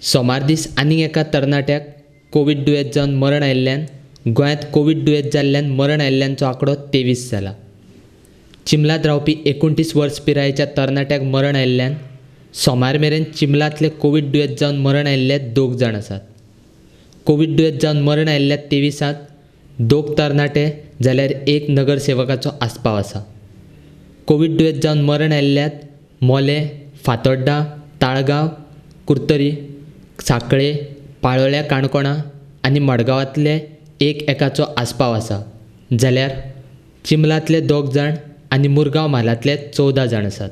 सोमार दीस आनीक एका तरणाट्याक कोवीड दुयेंत जावन मरण आयिल्ल्यान गोंयांत कोवीड दुयेंत जाल्ल्यान मरण आयिल्ल्यांचो आंकडो 23 जाला. चिंबलांत रावपी 29 वर्स पिरायेच्या तरणाट्याक मरण आयिल्ल्यान सोमार मेरेन चिंबलांतले कोवीड दुयेंत जावन मरण आयिल्ले 2 जाण आसात. कोवीड दुयेंत जावन मरण आयिल्ल्या 23 2 तरणाटे जाल्यार 1 नगरसेवकाचो आस्पाव आसा. कोवीड दुयेंत जावन मरण आयिल्ल्यात मोलें, फातोड्डा, ताळगांव, कुर्तरी, सांखळे, पाळोळ्या काणकोणा आनी मडगांवांतले 1 एकाचो आस्पाव आसा, जाल्यार चिंबलांतले 2 जाण आनी मुरगांव म्हालांतले 14 जाण आसात.